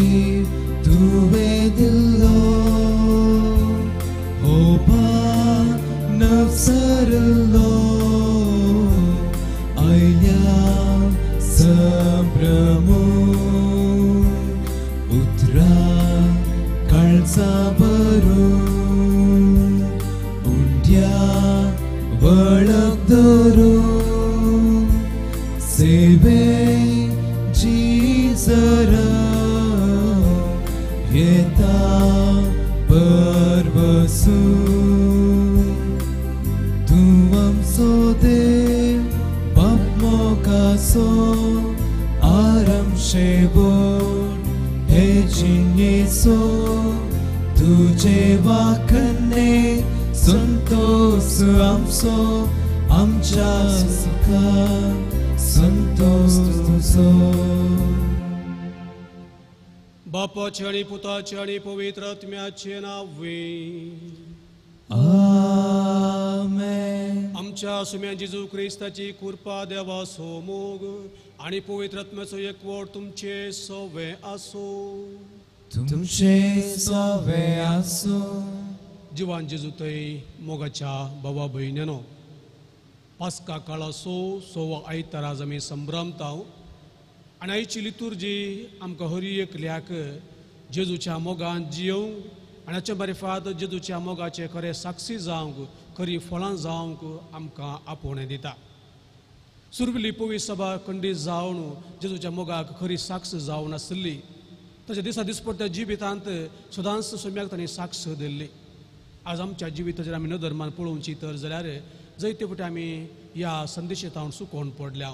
जीव तुवें दिल्लो होपान नवसरलो आयल्या संभ्रमू उतरां काळजा भरून उंड्या वळख धरून सेवे जिजरा येता परवसून तूं आमचो देव बाप मोगाचो आराम शेवट हे जिणेचो तुजे वाखणे संतोष आमचो आमच्या सुखान संतोष तुजो. बापाचे आनी पुताचे आनी पवित्र आत्म्याचे नांवे आमेन. आमच्या सुम्या जेजू क्रिस्ताची कृपा देवाचो मोग आनी पवित्र आत्म्याचो एकवट तुमचे सवे आसूं. तुमचे सवे आसूं. जिवान जेजू थंय मोगाच्या भावा भयण्यानो पास्का काळाचो सोवा आयतारा आज आमी संभ्रमता आनी आयची लितुर्जी आमकां हरी एकल्याक जेजूच्या मोगान जियोवंक आनी हाचे मारिफात जेजूच्या मोगाचे खरें साक्षी जावंक खरी फळां जावंक आमकां आपोवणें दिता. सुरवेली पवी सभा खंडीत जावन जेजूच्या मोगाक खरी साक्ष जावन आसली. तशें दिसा दिसपट्ट्या जिवितांत सदांच सोम्याक तांणी साक्ष दिल्ली. आज आमच्या जिविताचेर आमी नदर मान पळोवची तर जाल्यार जैते फुडें आमी ह्या संदेशांत सुकोवन पडल्या.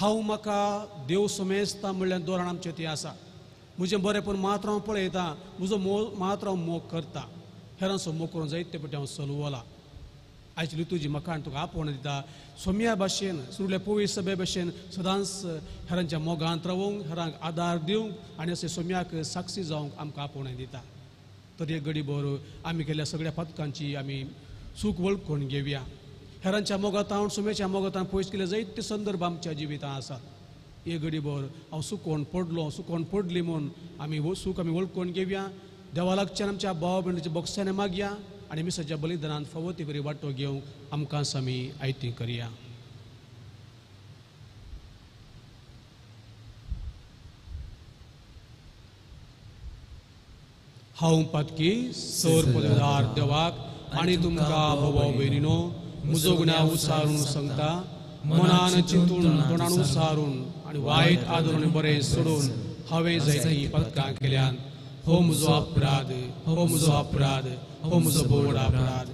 हांव म्हाका देव समेजता म्हणल्यार धोरण आमचें तें आसा. म्हजें बरेंपण मात्र हांव पळयता, म्हजो मोग मात्र हांव मोग करता, हेरांचो मोग करून जायते पटी हांव चलवला. आयची तुजी म्हाका आनी तुका आपोवण दिता सोम्या भाशेन सुरल्या पवी सभे भाशेन सदांच हेरांच्या मोगांत रावूंक, हेरांक आदार दिवंक आनी अशें सोम्याक साक्षी जावंक आमकां आपोवणें दिता. तर एक घडी भर आमी केल्ल्या सगळ्या पातकांची आमी चूक वळखून घेवया. हेरांच्या मोगांत सोम्याच्या मोगांत पयस केले जायते संदर्भ आमच्या जिवितांत आसात. एक घडी भर हांव सुकोवन पडलो, सुकोवन पडली म्हूण आमी चूक आमी वळखून घेवया. देवा लागच्यान आमच्या भाव भयणीच्या बोक्सांनी मागया आनी मिसाच्या बलिदानान फावो ती बरी वांटो घेवंक आमकां आमी आयती करया. हांव पातकी सर पदवीदार देवाक आनी तुमकां भाव भयणीनो म्हजो गुन्यांव उसारून सांगता. मनान चिंतून तोंडान उसारून आनी वायट आदरून बरें सोडून हांवें जायतीं पदकां केल्यान. हो म्हजो अपराध, हो म्हजो अपराध, हो म्हजो भोव अपराध.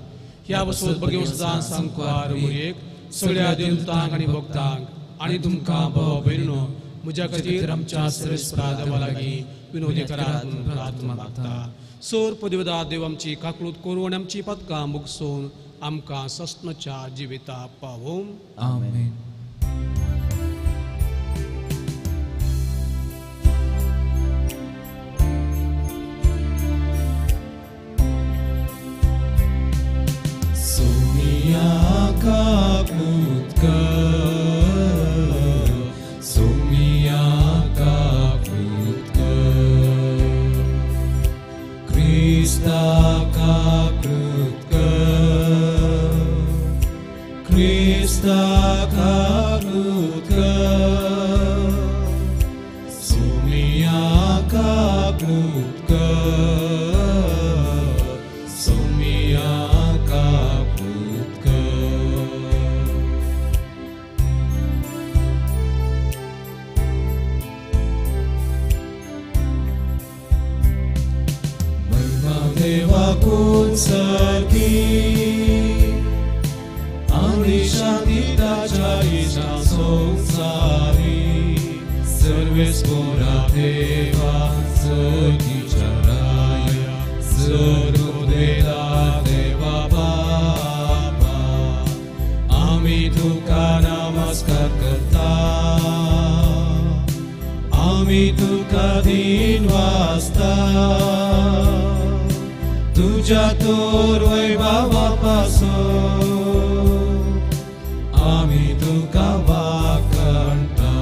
ह्या वसोत भगेव सदां सांकवार मुरयेक सगळ्या देवतांक आनी भक्तांक आनी तुमकां भाव भयणीनो म्हज्या खातीर आमच्या सर्वेस्परा देवा लागीं विनोदी करात म्हूण प्रार्थना मागता. सर पदवीदार देव आमची काकळूत करून आनी आमची पदकां मुगसून आमकां सस्नच्या जिविता पावोवं. आमेन. सोमिया काकळूत कर, सोमिया काकळूत कर, क्रिस्ता काकळूत कर, क्रिस्ता काकळूत कर, सोमिया काकळूत कर, सोमिया काकळूत कर. महिमा देवाकून सारकी आनी शांती ताच्या इश्टा संवसारी सर्वेस्पोरा देवा सर्गीच्या राया सर्वदेवा देवा बापा आमी तुका नमस्कार करता, आमी तुका दीन वाचता, तुज्या तोर वैभवा पासून आमी तुका वाखणटा.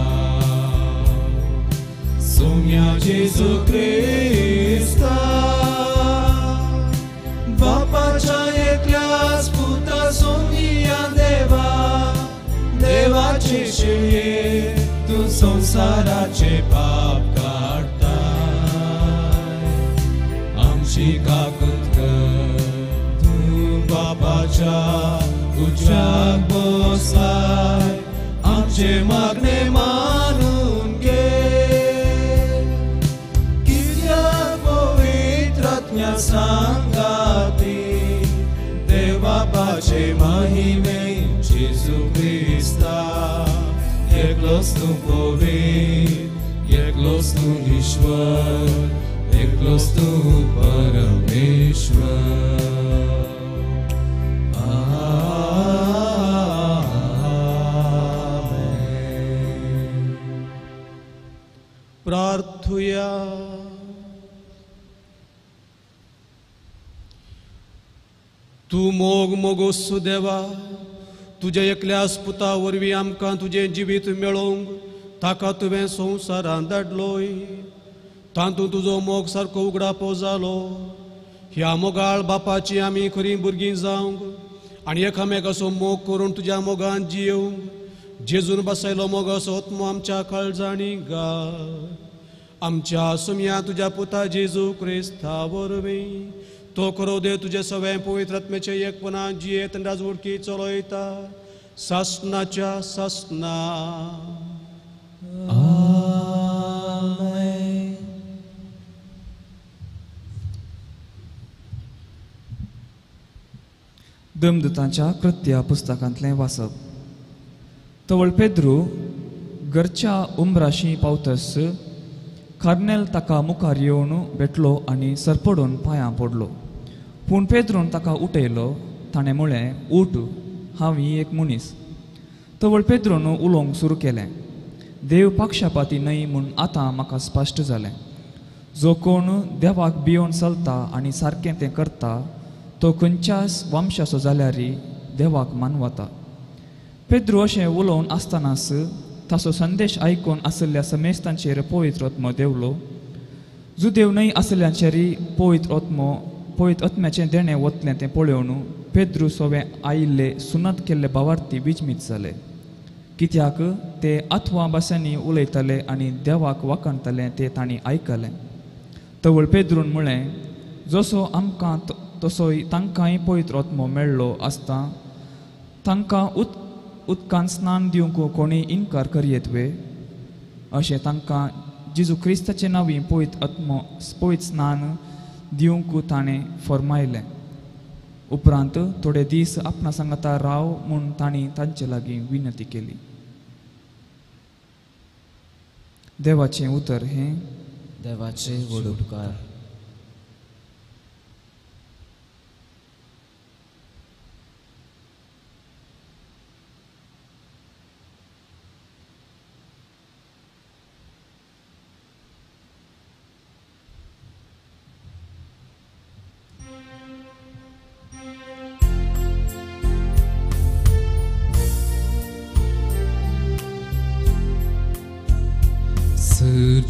सोम्या जेजू जेजू क्रिस्ता बापाच्या एकल्याच पुता सोनिया देवा देवाचे शिळये तूं संवसाराचे पाप काडटाय आमची काकूत कर तूं बापाच्या उज्याक बसलाय आमचे मागणे मानून घे कित्याक पवित्र आत्म्या सांगाती देवापाचे महिमे जेजू क्रिस्ता एकलोच तूं पवित्र एकलोच तूं ईश्वर एकलोच तूं परमेश्वर. आमेन. प्रार्थुया. तूं मोग मोगोस देवा तुज्या एकल्याच पुता वरवीं आमकां तुजें जिवीत मेळोवंक ताका तुवें संवसारांत धाडलोय तातूंत तुजो मोग सारको उगडापो जालो. ह्या मोगाळ बापाची आमी खरीं भुरगीं जावंक आनी एकामेकाचो मोग करून तुज्या मोगान जियोवंक जेजून बसयलो मोगाचो आत्मो आमच्या काळजांनी घाल. आमच्या सुमया तुज्या पुता जेजू क्रिस्ता वरवीं तो करो देव तुजे सगळें पवित्र आत्म्याचें एकपणान जियेत आनी राजवडकी चलयता सासनाच्या सासना. आमेन. दमदूतांच्या कृत्या पुस्तकांतलें वाचप. तवळ पेद्रू घरच्या उमराशी पावतस कार्नेल ताका मुखार येवन भेटलो आनी सरपडून पांयां पडलो. पूण पेद्रून ताका उठयलो. ताणें म्हळें, उठ, हांव ही एक मनीस. तवळ पेद्रून उलोवंक सुरू केलें, देव पक्षपाती न्हय म्हूण आतां म्हाका स्पश्ट जालें. जो कोण देवाक भियोवन चलता आनी सारकें तें करता तो खंयच्याच वंशाचो जाल्यार देवाक मानवता. पेद्रू अशें उलोवन आसतनाच ताचो संदेश आयकून आशिल्ल्या समेस्तांचेर पवित्र आत्मो देवलो. जुदेव न्हय आशिल्ल्यांचेरय पवित्र आत्मो पवित्र आत्म्याचें देणें वतलें तें पळोवन पेद्रू सोवे आयिल्ले सुनत केल्ले भावार्थी विजमीत जाले. कित्याक ते आथवा भासांनी उलयताले आनी देवाक वाखाणताले ते तांणी आयकलें. तवळ पेद्रून म्हळें, जसो आमकां तसोय तांकांय पवित्र आत्मो मेळ्ळो आसता तांकां उदकान स्नान दिवंक कोणी इनकार करयेत वे? अशें तांकां जेजू क्रिस्ताचे नांवी पवित्र आत्मो पवित्र स्नान दिवंक ताणें फर्मायलें. उपरांत थोडे दीस आपणा सांगाता राव म्हूण तांणी तांचे लागीं विनंती केली. देवाचें उतर हें. देवाचे व्हड उपकार.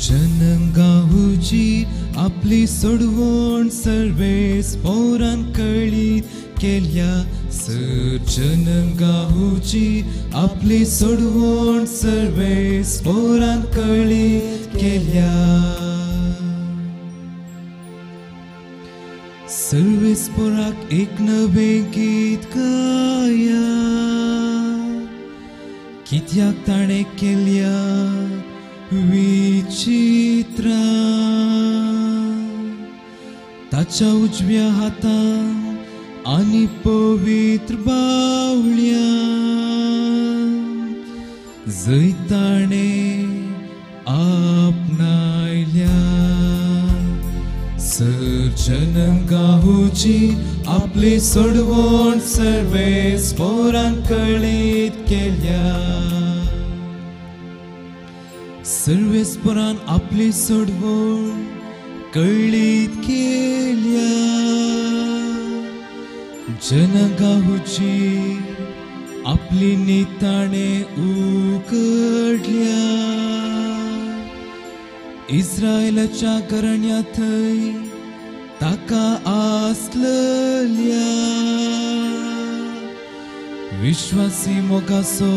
जनंगाहुची आपली सोडवण सर्वेस पोरान कळीत केल्या. जनंगाहुची आपली सोडवण सर्वेस पोरान कळीत केल्या. सर्वेस पोराक एक नवें गीत गाया कित्याक ताणें केल्या विचित्रा. ताच्या उजव्या हातान आनी पवित्र बावळ्या जंय ताणें आपणायल्या. सर्जनगाहुची आपली सोडवण सर्वेस पोरान कळीत केल्या. सर्वेस पोरान आपली सोडवण कळीत केल्या. जनगाहुची आपली निताणे उकडल्या. इस्रायलाच्या घराण्या थंय ताका आसलेल्या विश्वासी मोगाचो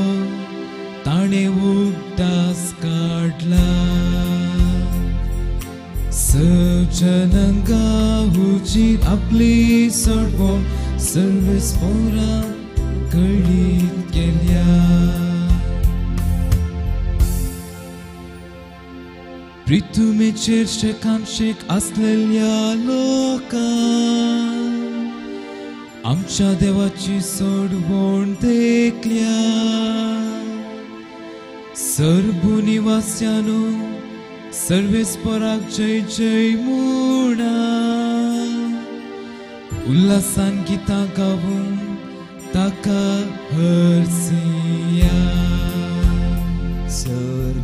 ताणें उगडास काडला. सजनंगा हुजीर आपली सोडवण सर्वेस्पोरा कळीत केल्या. प्रिथुमेचेर शेकान शेक आसलेल्या लोकांक आमच्या देवाची सोडवण देखल्या. सर्व निवास्यानो सर्वेस्पराक जय जय म्हणा, उल्हासान गितां गावून ताका हरसिया.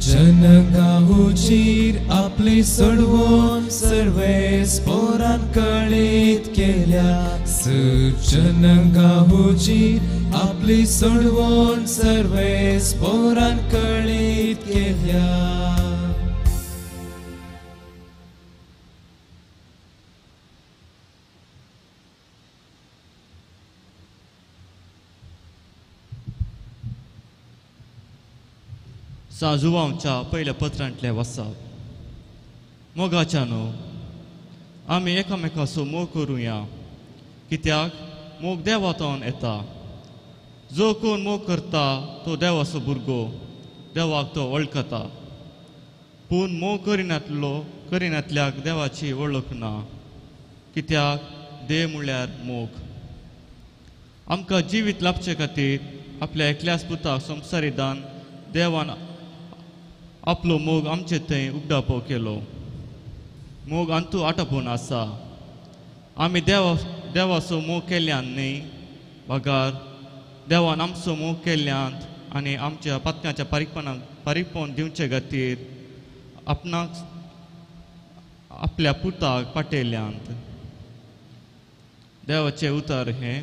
जनगाहुजीर आपली सोडवण सर्वेस्परान कळीत केल्या. जनगाहुजीर आपली सोडवण सर्वेस्परान कळीत केल्या. साजुवांच्या पयल्या पत्रांतले वाचप. मोगाच्या न्हू आमी एकामेकाचो मोग करुया, कित्याक मोग देवातून येता. जो कोण मोग करता तो देवाचो भुरगो, देवाक तो वळखता. पूण मोग करिनातल्याक देवाची वळख ना, कित्याक देव म्हळ्यार मोग. आमकां जिवीत लाभचे खातीर आपल्या एकल्याच पुताक संवसारी दान देवान आपलो मोग आमचे थंय उगडापो केलो. मोग अंतू आटपून आसा. आमी देवाचो मोग केल्ल्यान न्हय, बगार देवान आमचो मोग केल्ल्यान आनी आमच्या पातकांच्या पारीकपण दिवचे खातीर आपणाक आपल्या पुताक पाटयल्ल्यान. देवाचें उतर हें.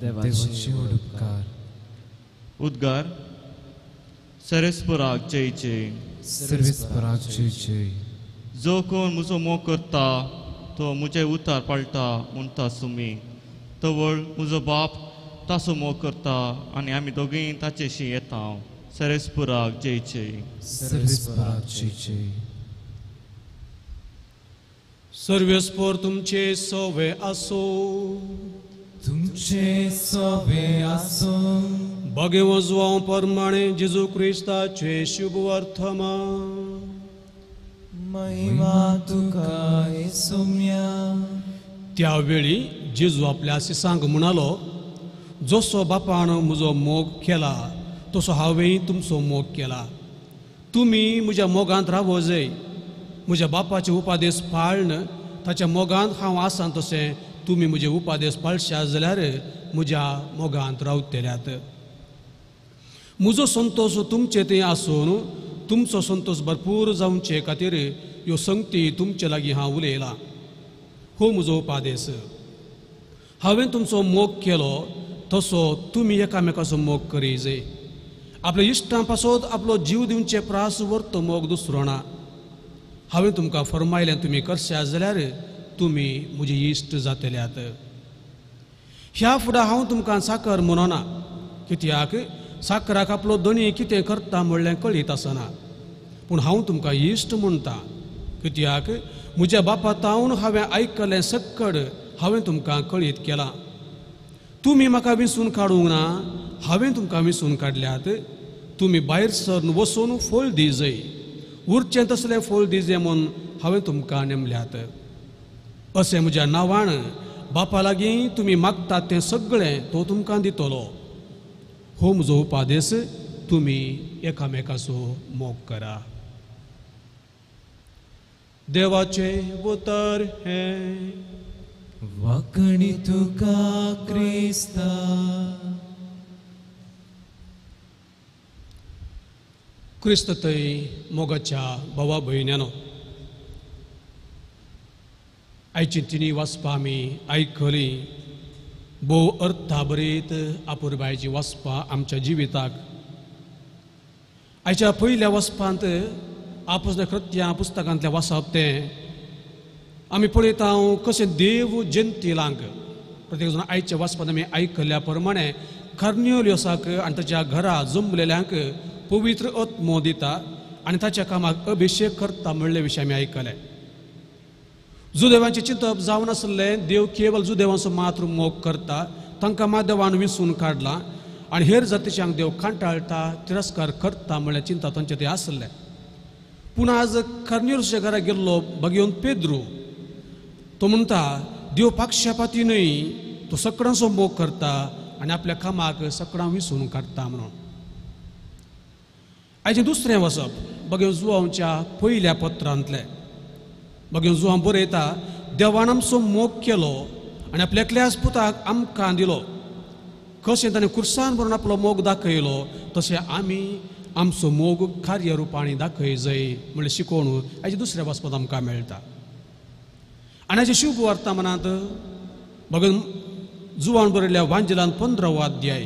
देवाचे उपकार. उद्गार. सर्वेस्पराक जय जय. सर्वेस्पराक जय जय. जो कोण म्हजो मोग करता तो म्हजें उतार पाळटा म्हणटा सुमी. तवळ म्हजो बाप ताचो मोग करता आनी आमी दोगीय ताचेशी येता. सर्वेस्पराक जय जय. सर्वेस्पराक जय जय. सर्वेस्पर तुमचे सवे आसो. तुमचे सवे आसो. बगे वजवां परमाणे जेजू क्रिस्ताचे शुभ वर्तमान. महिमा तुका येसुम्या. त्यावेळी जेजू आपल्या शिसांक म्हणालो, जसो बापान म्हजो मोग केला तसो हांवें तुमचो मोग केला. तुमी म्हज्या मोगांत रावो जाय. म्हज्या बापाचे उपादेश पाळन ताच्या मोगांत हांव आसा तशें तुमी म्हजे उपादेश पाळशात जाल्यार म्हज्या मोगांत रावतल्यात. म्हजो संतोश तुमचे थंय आसून तुमचो संतोश भरपूर जावचे खातीर ह्यो संगती तुमचे लागीं हांव उलयलां. हो म्हजो उपादेश. हांवें तुमचो मोग केलो तसो तुमी एकामेकाचो मोग करी जाय. आपल्या इश्टां पासत आपलो जीव दिवचे प्रास व्हरतो मोग दुसरो ना. हांवें तुमकां फरमायलें तुमी करशात जाल्यार तुमी म्हजे इश्ट जातल्यात. ह्या फुडें हांव तुमकां साकर म्हणना, कित्याक साकराक आपलो धनी कितें करता म्हणलें कळीत आसना. पूण हांव तुमकां इश्ट म्हणटा, कित्याक म्हज्या बापा तावन हांवें आयकलें सक्कड हांवें तुमकां कळीत केलां. तुमी म्हाका विसून काडूंक ना, हांवें तुमकां विसून काडल्यात. तुमी भायर सरन वचून फळ दी जाय, उरचें तसलें फळ दी जाय म्हूण हांवें तुमकां नेमल्यात. अशें म्हज्या नांवान बापा लागीं तुमी मागतात तें सगळें तो तुमकां दितलो. हो म्हजो उपादेश, तुमी एकामेकाचो मोग करा. देवाचें उतर हें. वाकणी तुका क्रिस्ता. क्रिस्त थंय मोगाच्या भावा भयण्यानो, आयची तिनी वाचपां आमी आयकली. भोव अर्थाभरीत आपुरबायची वाचपां आमच्या जिविताक. आयच्या पयल्या वाचपांत आपुसल्या कृत्या पुस्तकांतलें वाचप तें आमी पळयता कशें देव जंतिलांक प्रत्येक जाण आयच्या वाचपांत आमी आयकल्ल्या प्रमाणे कर्निलियसाक आनी ताच्या घरा जमलेल्यांक पवित्र आत्मो दिता आनी ताच्या कामाक अभिशेक करता म्हणले विशय आमी आयकले. जुदेवांचें चिंतप जावन आसलें देव केवल जुदेवांचो मात्र मोग करता, तांकां मात देवान विसून काडला आनी हेर जातीच्यांक देव कांटाळटा तिरस्कार करता म्हणल्यार चिंता तांचें तें आसलें. पूण आज कर्निलियसाच्या घरा गेल्लो भगेवन पेद्रू तो म्हणटा देव पक्षपाती न्हय, तो सगळ्यांचो मोग करता आनी आपल्या कामाक सगळ्यां विसून काडटा म्हणून. आयचें दुसरें वचप भगेवन जुवांच्या पयल्या पत्रांतलें. भगेवन जुवां बरयता देवान आमचो मोग केलो आनी आपल्या एकल्याच पुताक आमकां दिलो. कशें ताणें खुर्सान भरून आपलो मोग दाखयलो तशें आमी आमचो मोग कार्यरुपांनी दाखय जाय म्हणल्यार शिकोवन हाचे दुसऱ्या वाचपांत आमकां मेळटा. आनी हाचे शुभ वर्तमानांत भगवान जुवान बरयल्ल्या वांजेलान 15वो अध्याय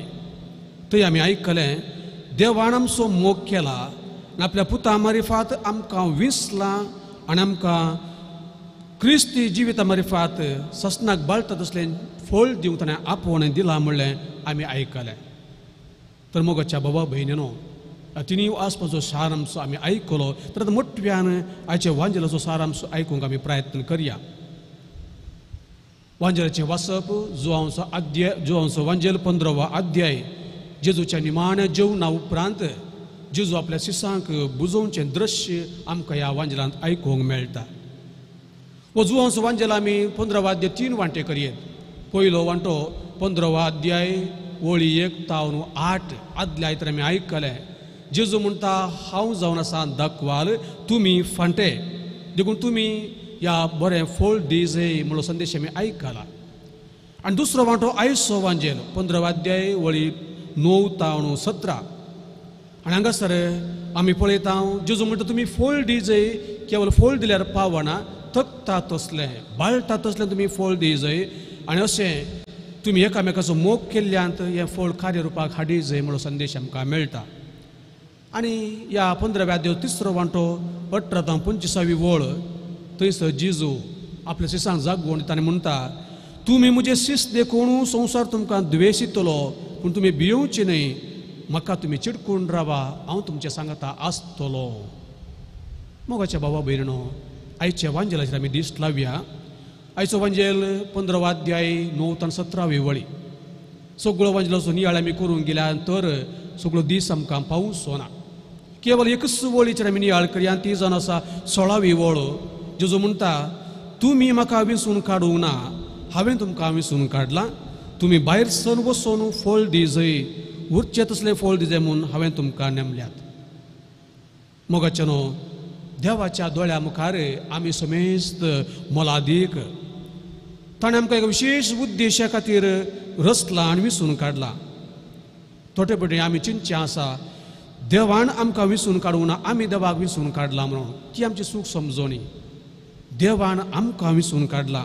थंय आमी आयकलें देवान आमचो मोग केला आनी आपल्या पुता मारिफात आमकां विसला आनी आमकां क्रिस्ती जिविता मारिफात ससनाक बाळटा तसलें फळ दिवंक ताणें आपोवणें दिलां म्हणलें आमी आयकलें. तर मोगाच्या बाबा भयणीनो तिनूय आसपाचो सारांश आमी आयकलो तर आतां मोटव्यान आयच्या वांजेलाचो सारांश आयकूंक आमी प्रयत्न करया. वांजेलाचें वाचप जुवांचो अध्याय जुवांचो वांजेल 15वो अध्याय जेजूच्या निमाण्या जेवणा उपरांत जेजू आपल्या शिसांक बुजोवचें दृश्य आमकां ह्या वांजेलांत आयकूंक मेळटा. हो जुवांचो वांजेल आमी 15वो अध्याय 3 वांटे करयेत. पयलो वांटो 15वो अध्याय वळी 1 तावन 8 आदल्या आयतारा आमी आयकलें जेजू म्हणटा हांव जावन आसा दाखवाल तुमी फांटे देखून तुमी ह्या बरें फळ दी जाय म्हणलो संदेश आमी आयकला. आनी दुसरो वांटो आयचो वांजेल 15वो अध्याय वळी 9 तावन 17 आनी हांगासर आमी पळयता जेजू म्हणटा तुमी फळ दी जाय केवल फळ दिल्यार पावना तकता तसलें बाळटा तसलें तुमी फळ दी जाय आनी अशें तुमी एकामेकाचो मोग केल्ल्यांत हें फळ कार्यरुपाक हाडी जाय म्हणलो संदेश आमकां मेळटा. आनी ह्या 15व्या अध्याय तिसरो वांटो 18 तावन 25वी वळ थंयसर जेजू आपल्या शिसांक जागोवन ताणें म्हणटा तुमी म्हजें शिस्त देखून संवसार तुमकां द्वेशितलो पूण तुमी भियोवचे न्हय, म्हाका तुमी चिडकून रावा हांव तुमचें सांगता आसतलो. मोगाच्या बाबा भयणो आयच्या वांजेलाचेर आमी दीस लावया. आयचो वांजेल 15वो अध्याय 9 तावन 17वी वळी सगळो वांजेलाचो नियाळ आमी करूंक गेल्या तर सगळो दीस आमकां पावसो ना. केवल एकच वळीचेर आमी नियाळ करया ती जावन आसा 16वी वळ. जेजू म्हणटा तुमी म्हाका विसून काडूंक ना हांवें तुमकां विसून काडलां, तुमी भायर सर वचून फळ दी जाय उरचें तसलें फळ दी जाय म्हूण हांवें तुमकां नेमल्यात. मोगाच्या न्हू देवाच्या दोळ्या मुखार आमी समेस्त मोलादीक. ताणें आमकां एक विशेश उद्देशा खातीर रचला आनी विसून काडला. थोडे पटे आमी चिंतचें आसा देवान आमकां विसून काडूंक ना आमी देवाक विसून काडला म्हणून ती आमची चूक समजोणी. देवान आमकां विसून काडला.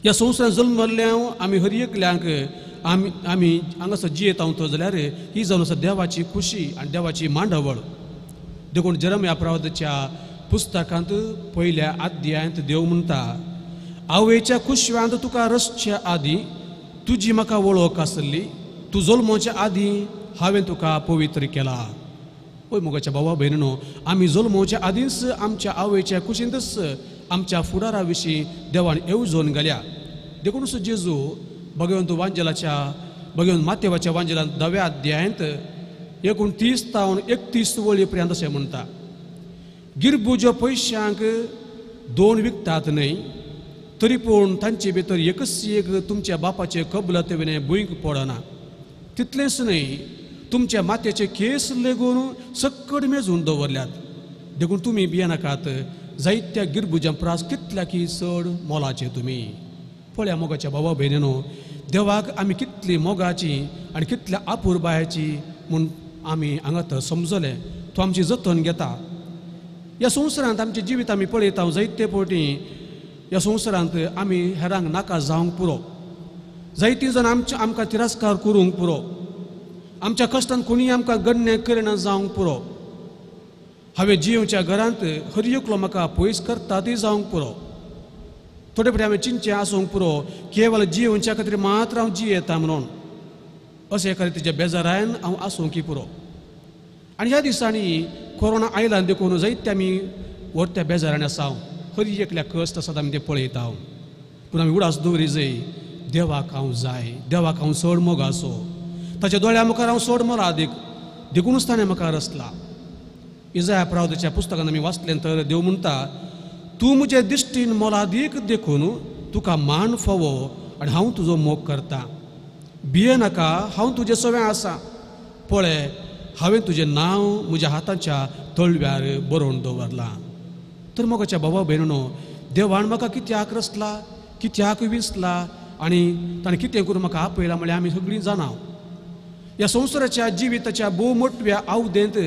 ह्या संवसारांत जल्मल्ल्या आमी हर एकल्यांक आमी आमी हांगासर जियेता तो जाल्यार ही जावन आसा देवाची खुशी आनी देवाची मांडावळ. देखून जेरमिया प्रवादाच्या पुस्तकांत 1ल्या अध्यायांत देव म्हणटा आवयच्या कुशव्यांत तुका रचच्या आदीं तुजी म्हाका वळख आसली, तूं जल्मोच्या आदीं हांवें तुका पवित्र केला. पळय मोगाच्या भावा भयणीनो आमी जल्मोच्या आदींच आमच्या आवयच्या कुशींतच आमच्या फुडारा विशीं देवान येवजण घाल्या. देखूनच जेजू भगवंत वांजेलाच्या भगवंत मातेवाच्या वांजेलांत 10व्या अध्यायांत 29 तावन 31 वळी पर्यंत अशें म्हणटा गिरबुज्यो पयशांक 2 विकतात न्हय तरी पूण तांचे भितर एकच एक तुमच्या बापाचे कबलत विणें भुंयक पडना. तितलेंच न्हय तुमच्या माथ्याचे केस लेगून सक्कड मेजून दवरल्यात देखून तुमी भियेनाकात जायत्या गिरबुज्यां प्रास कितल्या की चड मोलाचे तुमी. पळया मोगाच्या भावा भयणीनो देवाक आमी कितली मोगाची आनी कितल्या आपुरबायाची म्हूण आमी हांगा समजले. तो आमची जतन घेता. ह्या संवसारांत आमचें जिवीत आमी पळयता जायते फावटी ह्या संवसारांत आमी हेरांक नाका जावंक पुरो, जायतीं जाण आमच्या आमकां तिरस्कार करूंक पुरो, आमच्या कश्टान कोणीय आमकां गण्य करिना जावंक पुरो. हांवें जियेवच्या घरांत हर एकलो म्हाका पयस करता ती जावंक पुरो. थोडे फावटी हांवें चिंतचें आसूंक पुरो केवल जियेवच्या खातीर मात्र हांव जियेता म्हणून, अशें एका रितीच्या बेजारान हांव आसूंक पुरो. आनी ह्या दिसांनी कोरोना आयला देखून जायते आमी व्हडत्या बेजारान आसा, हर एकल्या कश्ट आसात आमी ते पळयता. पूण आमी उडास दवरी जाय देवाक हांव जाय, देवाक हांव चड मोग आसो, ताच्या दोळ्या मुखार हांव चड मोलादीक, देखूनच ताणें म्हाका रचला. इजाया प्रावताच्या पुस्तकान आमी वाचलें तर देव म्हणटा, तूं म्हजे दिश्टीन मोलादीक देखून तुका मान फावो आनी हांव तुजो मोग करता. भिये नाका, हांव तुजें सवें आसा. पळय, हांवें तुजें नांव म्हज्या हाताच्या तळव्यार बरोवन दवरलां. तर मोगाच्या भावा भयणीनो, देवान म्हाका कित्याक रचला, कित्याक विंचला आनी ताणें कितें करून म्हाका आपयला म्हळ्यार आमी सगळीं जाणा. ह्या संवसाराच्या जिविताच्या भोव मोटव्या आवदेंत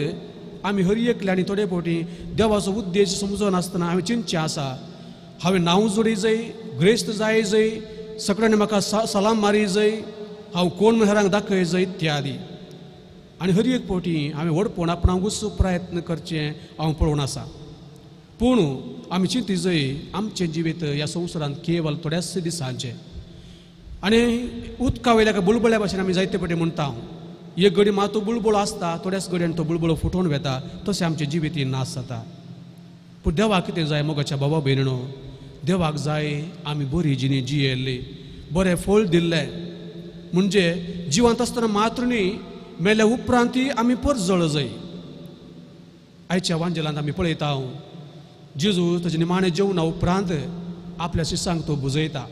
आमी हर एकले आनी थोडे फावटी देवाचो उद्देश समजनासतना आमी चिंतचें आसा, हांवें नांव जोडी जाय, ग्रेस्त जाय जाय, सगळ्यांनी म्हाका सलाम मारी जाय, हांव कोण हेरांक दाखय जाय इत्यादी. आनी हर एक फावटी हांवें व्हडपण आपणाकूच प्रयत्न करचें हांव पळोवन आसा. पूण आमी चिंती जाय आमचें जिवीत ह्या संवसारांत केवल थोड्याच दिसांचें. आनी उदका वयल्या एका बुलबुल्या भाशेन आमी जायते फावटी म्हणटा, एक घडी मात बुलबुलो आसता, थोड्याच घडयेन तो बुलबुलो फुटोवन वेता, तशें आमचें जिवीत नाश जाता. पूण देवाक कितें जाय मोगाच्या बाबा भयणीनो, देवाक जाय आमी बरी जिणी जियेल्ली, बरें फळ दिल्लें, म्हणजे जिवंत आसतना मात्र न्ही, मेल्या उपरांतय आमी परजळ जाय. आयच्या वांजेलांत आमी पळयता, जेजू ताजे निमाणें जेवणा उपरांत आपल्या शिसांक तो बुजयता.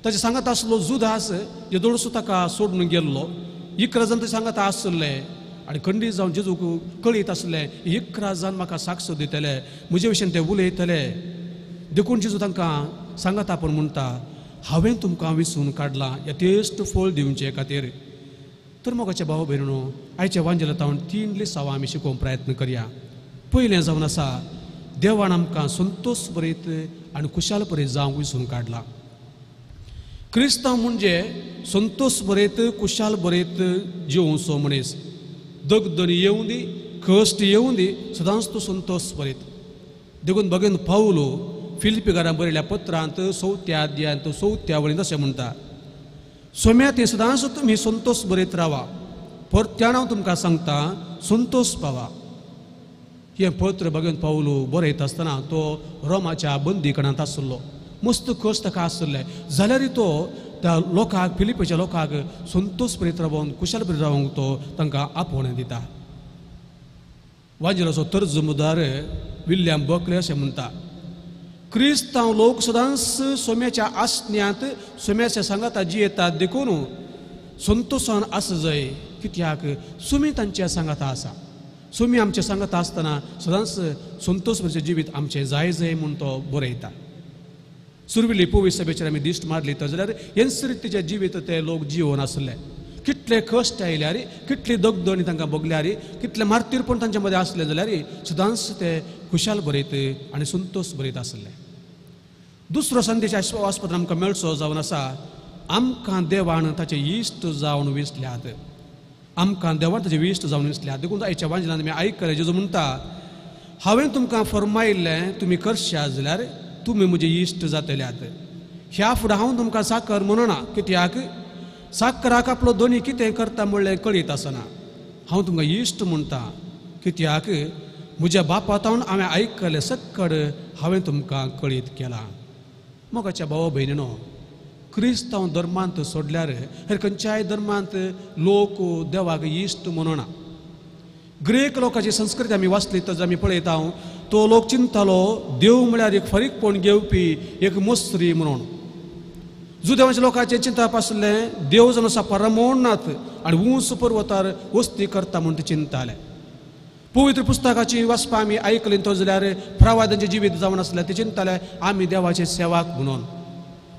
ताचे सांगात आसलो जुदास जे दोळसो ताका सोडून गेल्लो, 11 जाण ते सांगात आसले आनी खंडीत जावन जेजूक कळीत आसलें 11 जाण म्हाका साक्ष दितले, म्हजे विशीं ते उलयतले. देखून जेजू तांकां सांगात आपूण म्हणटा, हांवें तुमकां विसून काडलां यथेश्ट फळ दिवचे खातीर. तर मोगाच्या भाव भयणीनो, आयच्या वांजेलांत हांव 3 लिसांवां आमी शिकोवंक प्रयत्न करया. पयलें जावन आसा, देवान आमकां संतोश बरीत आनी खुशाल बरीत जावंक विसून काडला. क्रिस्तांव म्हणजे संतोश बरेत खुशाल बरेत जिवचो मनीस. दगदणी येवं दी, कश्ट येवं दी, सदांच तो संतोश बरेत. देखून भगीन पावलो फिलिपीकारां बरयल्या पत्रांत 4थ्या अध्यायांत 4थ्या वळींत अशें म्हणटा, सोम्या ते सदांच तुमी संतोश बरेत रावा, परत्यान हांव तुमकां सांगता संतोश पावा. हें पत्र भगीन पावलो बरयता आसतना तो रोमाच्या बंदीकणांत आसलो, मस्त कश्ट ताका आसले, जाल्यारय तो त्या लोकांक, फिलिपीच्या लोकांक संतोश बरीत रावून कुशाल बरीत रावंक तो तांकां आपोवणें दिता. वांजेलाचो तर्जुमदार विल्यम बकले अशें म्हणटा, क्रिस्तांव लोक सदांच सोम्याच्या आसण्यांत सोम्याच्या सांगाता जियेतात, देखून संतोशान आस जाय, कित्याक सुमी तांच्या सांगाता आसा. सुमी आमच्या सांगाता आसतना सदांच संतोश बरें जिवीत आमचें जाय जाय म्हूण तो बरयता. सुरवेली पवी सभेचेर आमी दिश्ट मारली तर जाल्यार हेच रितीचें जिवीत ते लोक जिवन आसले. कितले कश्ट आयल्यार, कितली दगदणी तांकां भोगल्यार, कितले मार्तीरपण तांच्या मदें आसलें जाल्यार सदांच ते खुशाल बरयत आनी संतोश बरयत आसले. दुसरो संदेश आस्पत्र आमकां मेळचो जावन आसा, आमकां देवान ताचे इश्ट जावन विसल्यात, आमकां देवान ताचे इश्ट जावन विसल्यात. देखून आयच्या वांजेलान आमी आयकलें जेजू म्हणटा, हांवें तुमकां फर्मायिल्लें तुमी करशात जाल्यार तुमी म्हजे इश्ट जातल्यात. ह्या फुडें हांव तुमकां साकर म्हणना, कित्याक साकराक आपलो दोनी कितें करता म्हणलें कळीत आसना. हांव तुमकां इश्ट म्हणटा, कित्याक म्हज्या बापातावन हांवें आयकलें सक्कड हांवें तुमकां कळीत केलां. मोगाच्या भावा भयणीनो, क्रिस्तांव धर्मांत सोडल्यार हेर खंयच्याय धर्मांत लोक देवाक इश्ट म्हणना. ग्रीक लोकांची संस्कृती आमी वाचली तर आमी पळयता, तो लोक चिंतालो देव म्हळ्यार एक फारीकपण घेवपी एक मस्त्री म्हणून. जुदेवाच्या लोकांचें चिंतप आसलें देव जावन आसा परमोन्नत आनी उंच पर्वतार वस्ती करता म्हूण ते चिंताले. पवित्र पुस्तकाची वाचपां आमी आयकलीं तो जाल्यार प्रवादांचें जिवीत जावन आसलें ते चिंताले आमी देवाचे सेवाक म्हणून.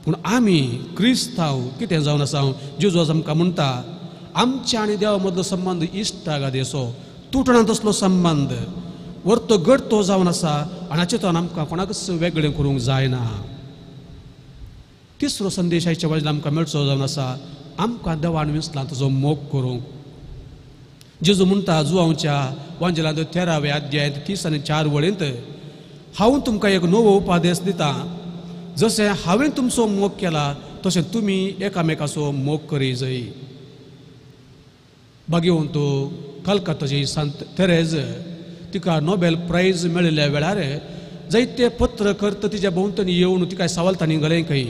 पूण आमी क्रिस्तांव कितें जावन आसा, जेजू आमकां म्हणटा आमच्या आनी देवा मदलो संबंद इश्टागत तुटणा तसलो संबंद वर्तो गडतो जावन आसा आनी हाचे तो आमकां कोणाकच वेगळें करूंक जायना. तिसरो संदेश आयच्या बाजून आमकां मेळचो जावन आसा, आमकां देवान विसला ताजो मोग करूंक. जेजू म्हणटा जुवांच्या वांजेलांत 13व्या अध्यायांत 30 आनी 4 वळींत, हांव तुमकां एक नवो उपादेश दिता, जशें हांवें तुमचो मोग केला तशें तुमी एकामेकाचो मोग करी जाय. भाग्यवंत कलकत्ताची सांत तेरेज तिका नोबेल प्रायज मेळिल्ल्या वेळार जायते पत्रकर्त तिच्या भोंवतणी येवन तिका सवालतांनी घालें खंय,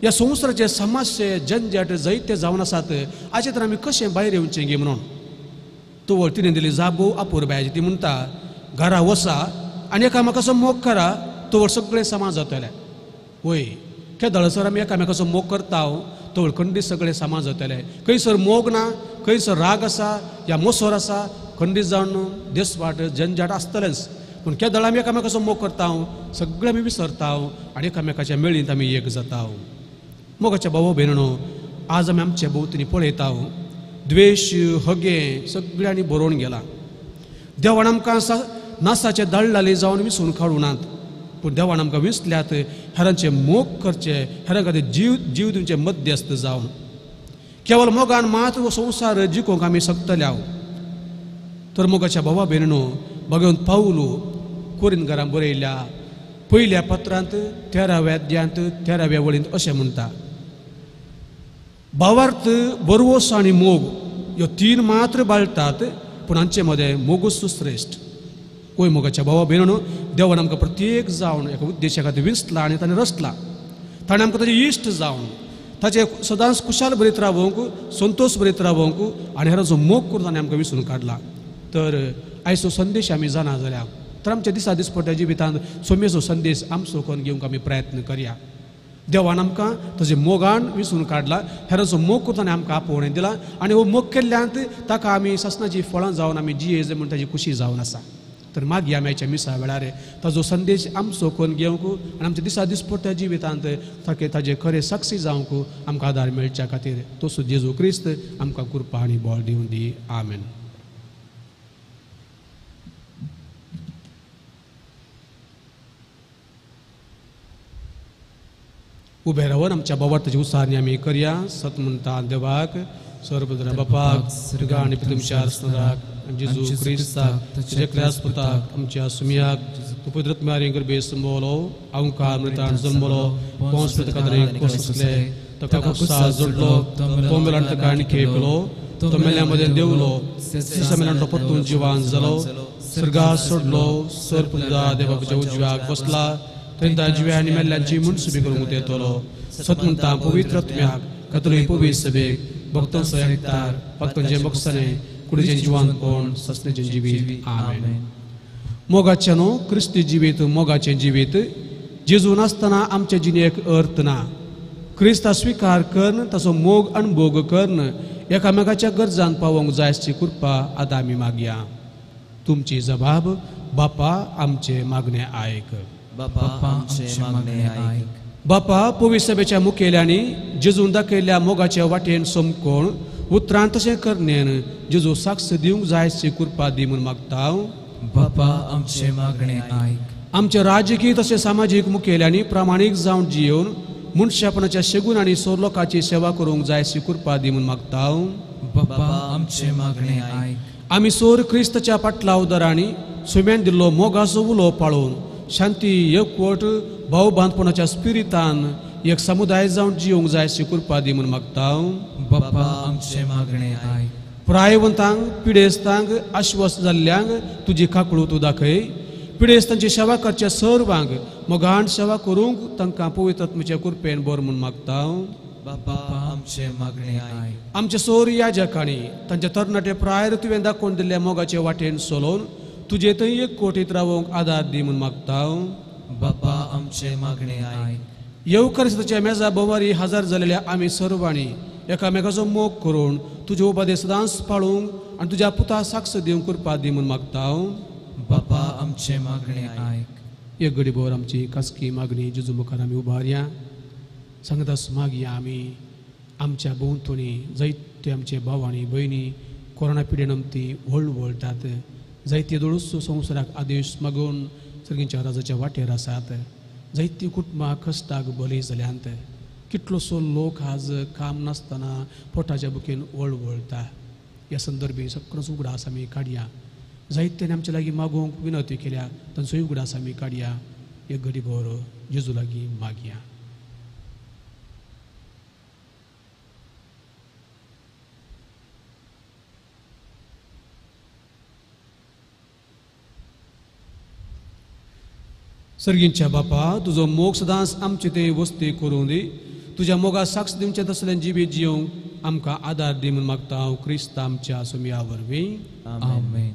ह्या संवसाराचे समस्ये झंझट जायते जावन आसात, हाचे तर आमी कशें भायर येवचें गे म्हणून. तवळ तिणें दिली जाबो अपुरबायेची. ती म्हणटा, घरा वसा आनी एकामेकाचो मोग करा, तवळ सगळें समाज जातलें. वय केदळसर आमी एकामेकाचो मोग करता तवळ खंडीत सगळें समाज जातलें. खंयसर मोग ना, खंयसर राग आसा या मोसोर आसा, खंडीत जावन देसवाट झंझट आसतलेंच. पूण केदळ आमी एकामेकाचो मोग करता सगळें आमी विसरता आनी एकामेकाच्या मेळींत आमी एक जाता. मोगाच्या भाव भयणो, आज आमी आमच्या भोंवतणी पळयता द्वेश हगे सगळ्यांनी बरोवन गेला. देवान आमकां नासाचे दळ्ळाले जावन विसून काडूं नात, पूण देवान आमकां विसल्यात हेरांचे मोग करचे, हेरां खातीर जीव जीव दिवचे मध्यस्थ जावन. केवल मोगान मात हो संवसार जिखोवंक आमी शकतले. तर मोगाच्या भावा भयणो, भगवंत पावलू कोरिंदकारां बरयल्या पयल्या पत्रांत 13व्या अध्यायांत 13व्या वळींत अशें म्हणटा, भावार्थ बरवस आनी मोग ह्यो तीन मात्र बाळटात, पूण हांचे मदें मोगूच श्रेश्ठ. वय मोगाच्या भावा भयणो, देवान आमकां प्रत्येक जावन एका उद्देशा खातीर विंचला आनी ताणें रचला. ताणें आमकां ताजे इश्ट जावन ताचे सदांच खुशाल बरीत रावोवंक, संतोश बरीत रावोवंक आनी हेरांचो मोग करून ताणें आमकां विसरून काडला. तर आयचो संदेश आमी जाणा जाल्या तर आमच्या दिसा दिसपट्ट्या जिवितांत सोम्येचो संदेश आमचो करून घेवंक आमी प्रयत्न करया. देवान आमकां ताजे मोगान विसून काडला, हेरांचो मोग करून ताणें आमकां आपोवणें दिला आनी हो मोग केल्ल्यान ताका आमी सासणाची फळां जावन आमी जियेज म्हूण ताजी खुशी जावन आसा. तर मागीर आमी आयच्या मिसा वेळार ताजो संदेश आमचो करून घेवंक आनी आमच्या दिसा दिसपट्ट्या जिवितांत ताके ताजे खरें साक्षी जावंक आमकां आदार मेळच्या खातीर तसो जेजू क्रिस्त आमकां कृपा आनी बळ दिवन दी. आमेन. उबे रावन आमच्या बाबाची उसारणी आमी करया. सत म्हणटा देवाक, सर्वद्र बापाक, स्वर्गा आनी तुमच्या आसनाक, जेजू क्रिस्ताक, तुज्या पुताक, आमच्या सुमयाक, उपद्रत्म्यारी गर्भे संबोलो, अंकार मृतान जन्मलो, पोंस कादरे कोसले, ताका कुसा जोडलो, तो मेलान ताका आनी खेपलो, तो मेल्या मदें देवलो, मेलान तो परतून जिवान जालो, स्वर्गा सोडलो, सर पुता देवाच्या उजव्याक बसला, थंय जिव्या आनी मेल्ल्यांची मुनसुबी करूंक येतलो. सत म्हणटा पवित्र आत्म्याक, कथोलीक पवित्र सभेक, भक्तांचो एकतार, भक्तांचें बक्षाणें, कुडीचें जिवानपण, ससनेचें जिवीत. आमेन. मोगाचें न्हू क्रिस्ती जिवीत, मोगाचें जिवीत. जेजू नासतना आमचे जिणेक अर्थ ना. क्रिस्ता स्विकार करून ताचो मोग अणभोग करून एकामेकाच्या गरजान पावोवंक जाय अशी कृपा आतां आमी मागया. तुमची जबाब बापा आमचे मागणें आयक. बापा आमचे मागणें आयक. बापा पवित्र सभेच्या मुखेल्यांनी जेजून दाखयल्ल्या मोगाच्या वाटेन समकोण उतरान तशें करणेन जेजू साक्ष दिवंक जाय अशी कृपा दी म्हूण मागता. बापा आमचे मागणें आयक. आमचे राजकीय तशें सामाजीक मुखेल्यांनी प्रामाणीक जावन जियेवन मनशापणाच्या शेगून आनी सोरलोकाची सेवा करूंक जाय अशी कृपा दी म्हूण मागता. बापा आमचे मागणें आयक. आमी सोर क्रिस्ताच्या पाटलाव दरांनी सुम्यान दिल्लो मोगाचो उलो पाळून शांती, एकवट, भाव बांदपणाच्या स्पिरितान एक समुदाय जावन जिवंक जाय अशी कृपा दी म्हूण मागता. बापा आमचे मागणें आयक. प्रायवंतांक, पिडेस्तांक, आश्वास जाल्ल्यांक तुजी काकळू तूं दाखय. पिडेस्तांची सेवा करच्या सर्वांक मोगान सेवा करूंक तांकां पवित्र आत्म्याच्या कृपेन बर म्हूण मागता. बापा आमचे मागणें आयक. आमचे सोर याजकांनी तांच्या तरणाटे प्रायर तुवें दाखोवन दिल्ल्या मोगाचे वाटेन चलोवन तुजे थंय एक कोटीत रावोवंक आदार दी म्हूण मागता. बापा आमचे मागणें आयक. येवकारिस्ताच्या मेजा भोवारी हजर जालेल्या आमी सर्वांनी एकामेकाचो मोग करून तुजे उपादे सदांच पाळूंक आनी तुज्या पुता साक्ष दिवंक कृपा दी म्हूण मागता. बापा आमचे मागणें आयक. एक घडी भोर आमची खासगी मागणी जेजू मुखार आमी उबारया. सांगतास मागया आमी आमच्या भोंवतणी जायते आमचे भाव आनी भयणी कोरोना पिडेन आमती वळवळटात, जायते दोळूस संवसाराक आदेश मागून सर्गींच्या राजाच्या वाटेर आसात, जायतीं कुटुंबां कश्टाक बली जाल्यांत, कितलोसो लोक आज काम नासतना पोटाच्या बुकेन वळवळटा. ह्या संदर्भी सगळोच उगडास आमी काडया. जायत्यान आमच्या लागीं मागूंक विनवती केल्या तांचोय उगडास आमी काडया. एक घडी भर जेजू लागीं मागया. सर्गींच्या बापा, तुजो मोग सदांच आमचे ते वस्ती करूं दी. तुज्या मोगा साक्ष दिवचें तसलें जिवीत जिवंक आमकां आदार दी म्हूण मागता हांव क्रिस्त आमच्या सोमया वरवीं. आमेन.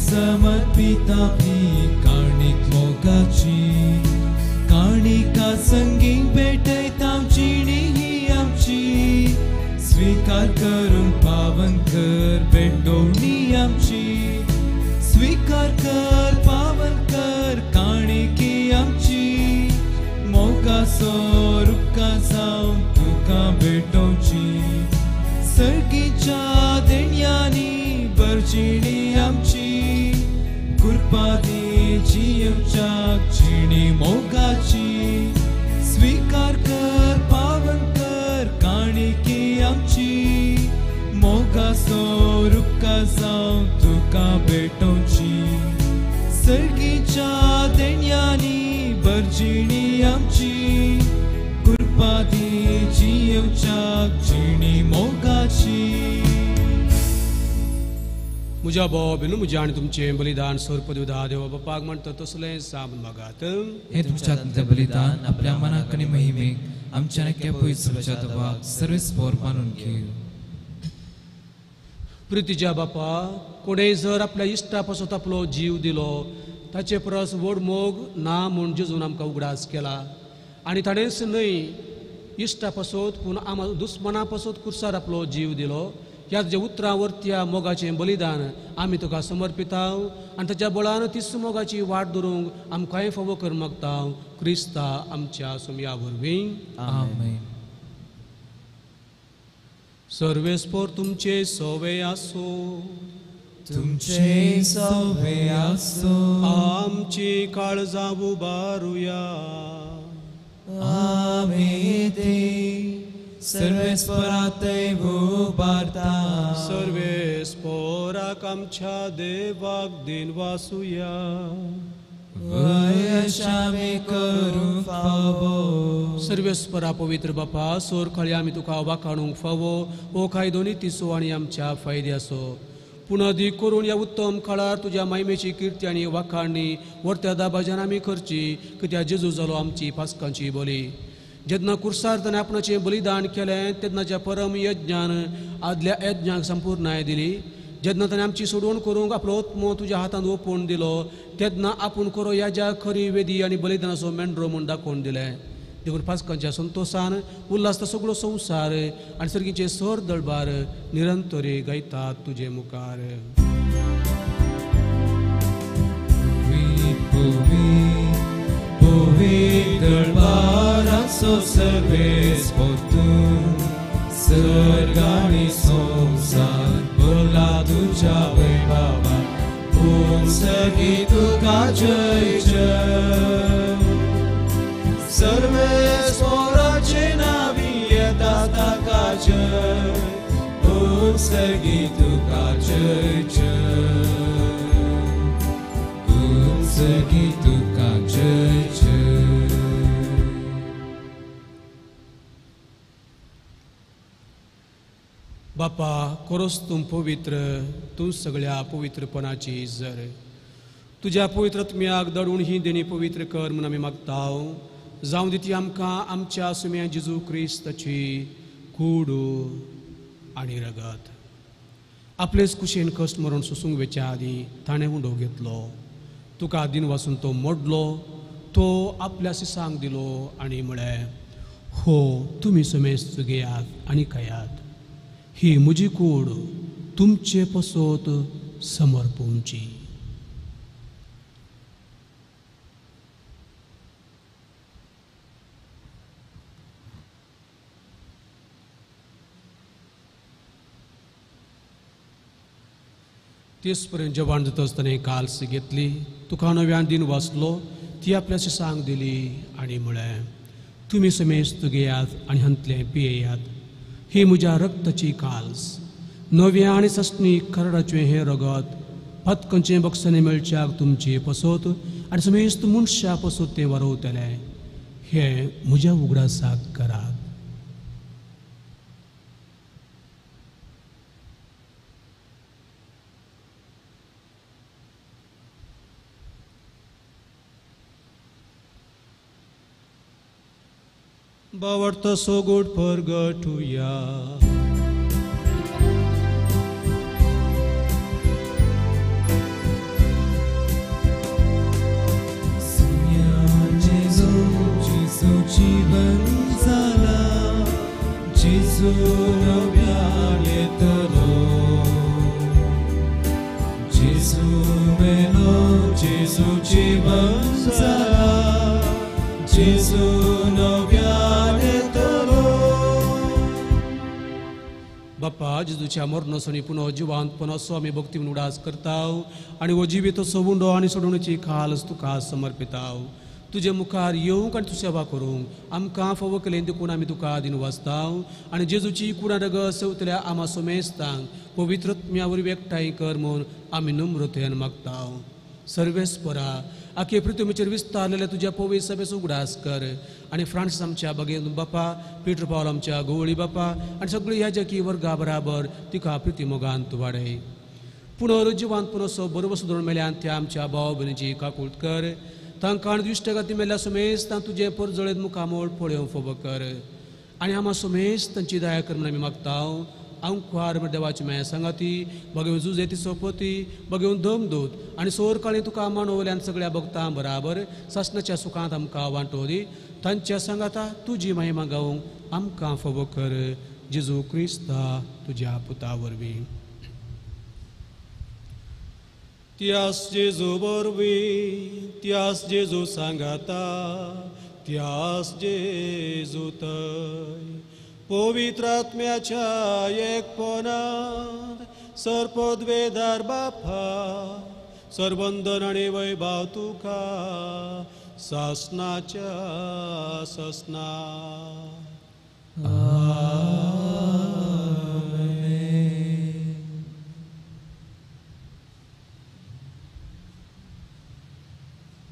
समर्पिता ही काणीक मोगाची काणिका संगी भेटयता जिणी ही आमची स्वीकार करून पावन कर भेटवणी आमची स्वीकार कर पावन कर काणिकी आमची मोगासो रुक्का जावन तुका भेटोवची सर्गीच्या देण्यांनी भरजिणी आमची कृपा जिवच्याक जिणी मोगाची स्वीकार कर पावन कर काणिकी आमची मोगासो रुक्का जावन तुका भेटोवची सर्गीच्या देण्यांनी भरजिणी आमची कृपा जिवच्याक जिणी मोगाची. म्हज्या भाव बेनू म्हजें आनी तुमचें बलिदान सर्पदिवदा देवा बापाक म्हणटा तसलें सामन मागात. हे तुमच्या आत्म्याचें बलिदान आपल्या मनाक आनी महिमेक आमच्या आनी पवित्र देवाक सर्वेस्पोर मानून घेव. प्रितीच्या बापा, कोणेय जर आपल्या इश्टा पासत आपलो जीव दिलो ताचे परस व्हड मोग ना म्हूण जेजून आमकां उगडास केला. आनी ताणेंच न्हय इश्टा पासत पूण आम दुस्मना पासत कुर्सार आपलो जीव दिलो. ह्या तुज्या उतरां वरत्या मोगाचें बलिदान आमी तुका समर्पिता आनी ताच्या बळान तीच मोगाची वाट धरूंक आमकांय फावो कर मागता क्रिस्ता आमच्या सोमया वरवीं. आमेन. सर्वेस्पोर तुमचे सोवे आसो. तुमचे सोवे आसो. आमची काळजां उबारुया. आमी ती सर्वेस्परातय उबारता. सर्वेस्पोराक आमच्या देवाक दिन वासुया. वयशामी करूंक फावो. सर्वेस्परा पवित्र बापा, सोर खळी आमी तुका वाखाणूंक फावो हो कायदो नितीचो आनी आमच्या फायद्याचो. पूण अदीक करून ह्या उत्तम काळार तुज्या मायमेची किर्ती आनी वाखाणणी वर्त्या दाबाज्यान आमी करची कित्याक जेजू जालो आमची पास्कांची बोली. जेन्ना कुर्सार ताणें आपणाचें बलिदान केलें तेन्नाच्या परम यज्ञान आदल्या यज्ञाक संपूर्णाय दिली. जेन्ना ताणें आमची सोडवण करूंक आपलो आत्मो तुज्या हातांत ओंपून दिलो तेन्ना आपूण करो ह्या खरी वेदी आनी बलिदानाचो मेंढरो म्हूण दाखोवन दिलें. देखून पास्कांच्या संतोशान उल्हासता सगळो संवसार आनी सर्गीचे सर दळबार निरंतरे गायतात तुजे मुखार. दळबाराचो सर्वेस्पोर सर्ग आनी संवसार भरला तुज्या वैभवान पूण सर्गी तुका जय जय. सर्वेस्पोराचे नावी येता ताका जय पूण सर्गी तुका जय जय. पूण सर्गी तुका जय जय. बापा, कोरोस तूं पवित्र, तूं सगळ्या पवित्रपणाची जर तुज्या पवित्र आत्म्याक दडून ही देणी पवित्र कर म्हूण आमी मागता. जावं दी ती आमकां आमच्या सुम्या जेजू क्रिस्ताची कूड आनी रगत. आपलेच कुशेन कश्ट मरण सोसूंक वेच्या आदीं ताणें उंडो घेतलो, तुका दिन वासून तो मोडलो, तो आपल्या सिसांक दिलो आनी म्हळें, हो तुमी समेस्त घेयात आनी खायात, ही म्हजी कूड तुमचे पसत समर्पूंची. तेच पर्यंत जेवण जाता आसतना काल्स घेतली, तुका नव्यान दिन वाचलो, ती आपल्या शिसांक दिली आनी म्हळें, तुमी समेस्त घेयात आनी हांतलें पियेयात. ही म्हज्या रक्ताची काल्स, नव्या आनी ससणी खरडाचें हें रगत पत्कंचें बक्षांनी मेळच्याक तुमचे पसत आनी समेस्त मनशा पसत तें वरवतलें. हें म्हज्या उगडासाक करात. बावडतो सोगूट परगटुया. जेजू जेजू जीवन जाला, जेजू नव्यान येतलो, जेजू मेलो, जेजू जीवन जाला, जेजू नव्यान येतलो. बापा जेजूच्या मरणासनी पुनः जिवांतपण असो आमी भक्ती म्हणून उडास करताव आनी हो जिवीत सोवुंडो आनी सोडवणेची खालस तुका समर्पिताव. तुजे मुखार येवंक आनी तूं सेवा करूंक आमकां फावो केलें देखून आमी तुका दिन वाचताव आनी जेजूची कुडा रगत सेवतल्या आमा सोमेस्तांक पवित्र आत्म्या वरवीं एकठांय कर म्हूण आमी नम्रतेन मागताव. सर्वेस्परा आखे पृथ्वीचेर विस्तारलेल्या तुज्या पवित्र सभेचो उगडास कर आनी फ्रांसीस आमच्या बगेन बापा, पीटर पावल आमच्या गोवळी बापा आनी सगळी ह्या जकी वर्गा बराबर तिका प्रिती मोगान वाडय. पुनरुज्जीवान पुनसो बरोबर सुदरून मेल्यान त्या आमच्या भाव भयणीची काकूट कर. तांकां आनी दुश्टगती मेल्ल्या सुमेस्तां तुजें परजळेत मुखामोळ पळोवंक फोबो कर आनी आमा सुमेस्त तांची दया कर म्हूण आमी मागताव. आंकवार देवाची माया सांगाती बगेवन जुजेती सोपती बगेवन दमदूत आनी सोर काळी तुका मानवल्यान सगळ्या भक्तां बराबर सासणाच्या सुखांत आमकां वांटो दी. तांच्या सांगाता तुजी महिमा गावंक आमकां फोबो कर. जेजू क्रिस्ता तुज्या पुता वरवीं. त्यास जेजू वरवीं, त्यास जेजू सांगाता, त्यास जेजू तय पवित्र आत्म्याच्या एकपणात सर्पद्वेदार बापा सर्वंदन आनी वैभव तुका सासनाच्या ससना.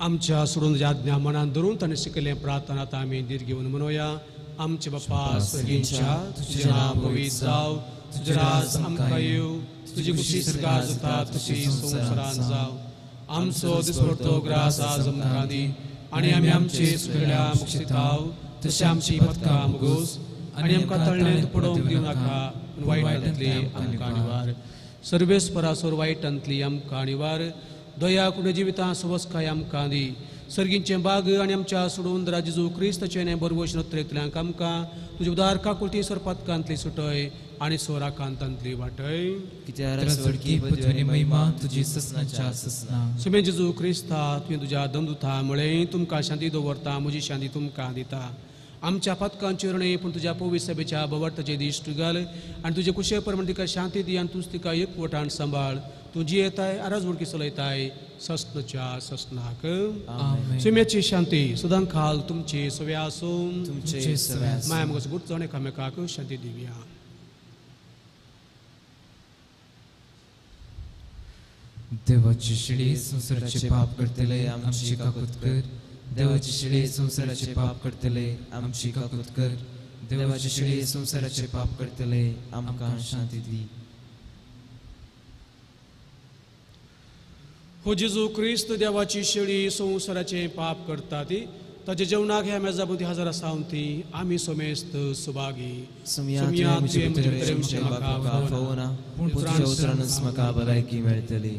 आमच्या सोडून आज्ञा मनान धरून ताणें शिकयल्लें प्रार्थना आतां आमी धीर घेवन म्हणोया. आमचे बापा स्वर्गींच्या, तुजें नांव पवित्र जावं, तुजें राज आमकां येवं, तुजी खुशी स्वर्गार जाता तशी संवसारांत जावं. आमचो दिसपडतो ग्रास आज आमकां दी आनी आमी आमचे सुकल्या मुक्षिताव तशें आमची पथकां मुगोस आनी आमकां तळणेंत पडोवंक दिवं नाका, वायटांतली आमकां निवार. सर्वेस्परासोर वायटांतली आमकां निवार. दया कुणे जिवितां सवस्काय आमकां दी. सर्गींचें बाग आनी आमच्या सोडून जेजू क्रिस्ताचें बरवश नत्रेंतल्यांक आमकां तुजे उदार काकुळटी सरपातकांतली सुटय आनी सोराकांतांतली वाटय. सुमे जेजू क्रिस्ता तुवें तुज्या दमदुता म्हळें तुमकां शांती दवरता, म्हजी शांती तुमकां दिता. आमच्या पातकांचेर न्हय पूण तुज्या पवित्र सभेच्या बवर्ताचे दिश्ट घाल आनी तुजे कुशे प्रमाण तिका शांती दी आनी तूंच तिका एकवटान सांबाळ. तूं जियेताय आराज उडकी चलयताय ससनाच्या ससनाक. सुम्याची शांती सदां खाल तुमची सव्या आसूं. माया मुखार गुटचण एकामेकाक शांती दिवया. देवाची शिडी संवसाराचे पाप करतले आमची काकूत कर. देवाची शिडी संवसाराचे पाप करतले आमची काकूत कर. देवाची शिडी संवसाराचे पाप करतले आमकां शांती दी. हो जेजू क्रिस्त देवाची शेळी संवसाराचे पाप करता ती ताच्या जेवणाक ह्या मेजा भोंवती हजर आसावन ती आमी सोमेस्त सुभागी. म्हाका भलायकी मेळटली.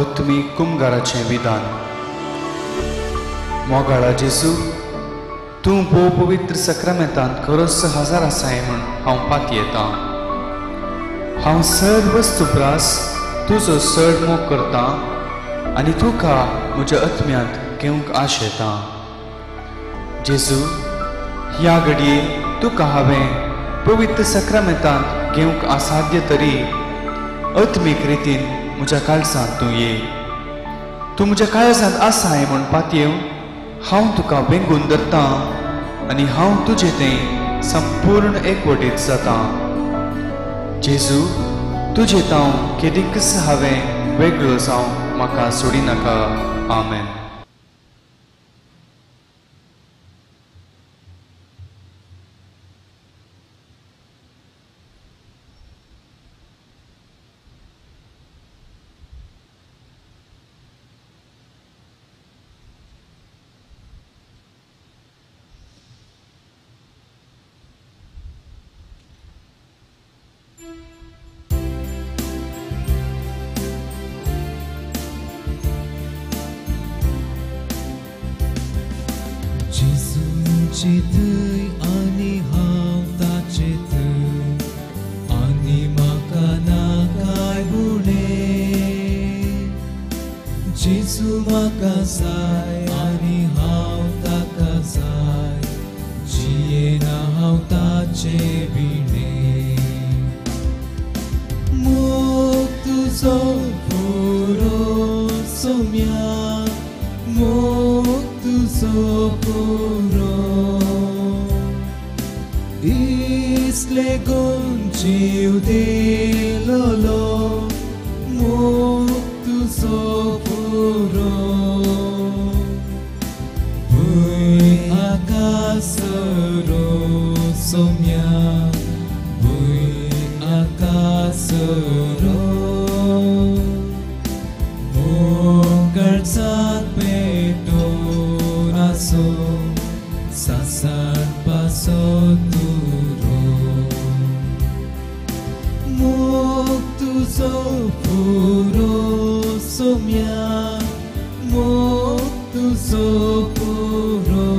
अत्मी कुमगाराचें विधान. मोगाळा जेजू, तूं भोव पवित्र सक्रामेंतांत खरोच हजार आसाय म्हूण हांव पातयेतां. हांव सर्व प्रास तुजो चड मोग करतां आनी तुका म्हज्या आत्म्यांत घेवंक आशेतां. जेजू, ह्या घडये तुका हांवें पवित्र सक्रमेंतांत घेवंक असाध्य तरी आत्मीक रितीन म्हज्या काळजांत तूं ये. तूं म्हज्या काळजांत आसाय म्हूण पातयेवन हांव तुका वेंगून धरतां आनी हांव तुजें तें संपूर्ण एकवटीत जातां. जेजू, तुजें तांव केदीकच हांवें वेगळो जावं म्हाका सोडिनाका. आमेन. जेजूचे थंय आनी हांव ताचे थंय आनी म्हाका ना कांय उणें. जेजू म्हाका जाय आनी हांव ताका जाय, जियेना हांव ताचे विणें. मोग तुजो पुरो सोम्या, मोग तुजो पुरो, इसले गुण जीव दिलोलो, मोग तुजो पुरो. भूंय आकासरो सोम्या, भूंय आकासरो, मोग काळजांत पेटोवन आसो, सासाण पासो तुरो. मोग तुजो पुरो सोम्या, मोग तुजो पुरो,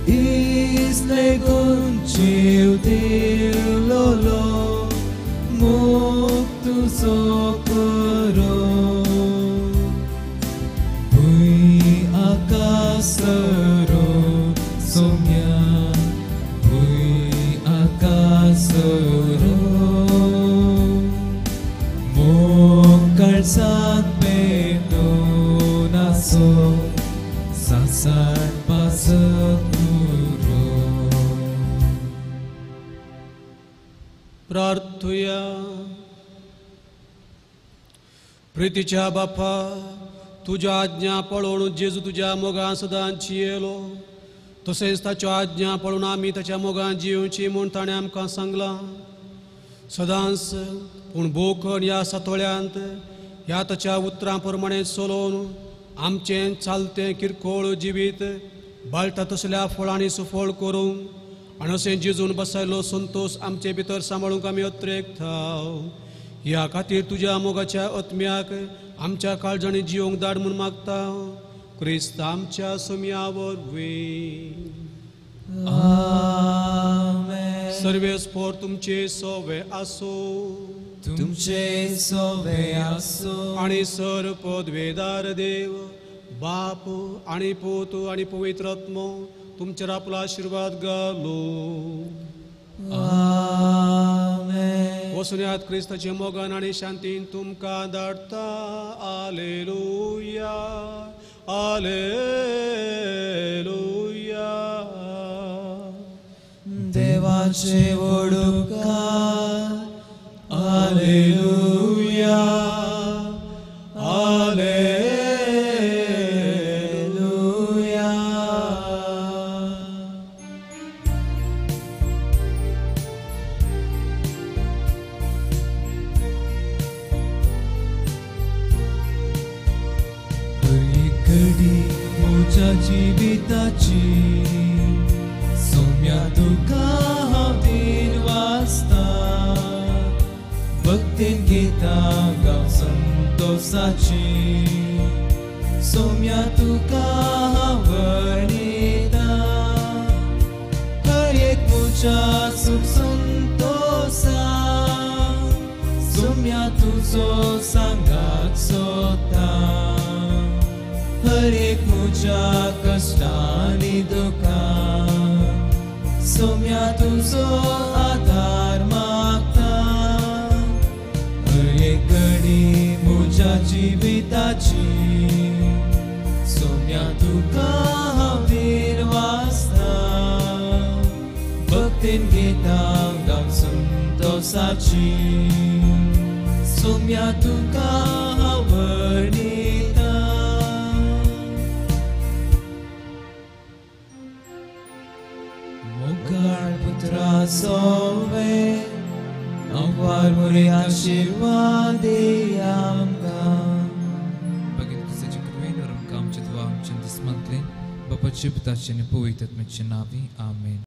इसले गुण जीव दिलोलो, मोग तुजो पुरो. भूंय आकासरो सोम्या, भूंय आकासरो, मोग काळजांत पेटोवन आसो, सासाण पासत पुरो. प्रार्थुया. प्रितीच्या बापा, तुज्या आज्ञा पळोवन जेजू तुज्या मोगान सदां जियेलो, तशेंच ताच्यो आज्ञा पळोवन आमी ताच्या मोगान जियोवची म्हूण ताणें आमकां सांगलां. सदांच पूण भोव ह्या सातोळ्यांत ह्या ताच्या उतरां प्रमाणें चलोवन आमचें चालतें किरकोळ जिवीत बाळटा तसल्या फळांनी सुफळ करूंक आनी अशें जेजून बसायलो संतोश आमचे भितर सांबाळूंक आमी अत्रेकताव. ह्या खातीर तुज्या मोगाच्या आत्म्याक आमच्या काळजांनी जिवंक धाड म्हूण मागता. क्रिस्त आमच्या सोम्या वरवीं. आमेन. सर्वेस्पोर तुमचे सोवे आसो, तुमचे सोवे आसो, आनी सर पदवेदार देव बाप आनी पूत आनी पवित्र आत्मो तुमचेर आपलो आशिर्वाद घालो. आमेन. वसुन्यात क्रिस्ताचे मोगान आनी शांतीन तुमकां धाडटा. आलेलुया, आलेलुया. देवाचे वडुकार. आलेलुया, आलेलुया. हर एक घडी म्हज्या जिविताची सोम्या तुका हांव दिन वाचता, भक्तीन गितां गांव संतोसाची, सोम्या तुका हांव वर्णिता. हर एक म्हज्या सुख संतोसा सोम्या तुजो सांगात सोदता, हर एक म्हज्या कश्टा सोम्या तुजो आदार मागता हर एक घडी म्हज्या जिविताची सोम्या तुका हांव दिनवासता भक्तीन गितां गावन संतोसाची सोम्या तुका हांव वर्णिता. मोगाळ पुत्रा सोवे आंकवार मुरे आशिर्वाद दी आमकां. भगिनी क्रिस्ताचे कृपेन वर आमकां आमच्या देवा आमच्या दुस्मांतल्यान बापाचे पुताचे आनी पवित्र आत्म्याचे नांवी आमेन.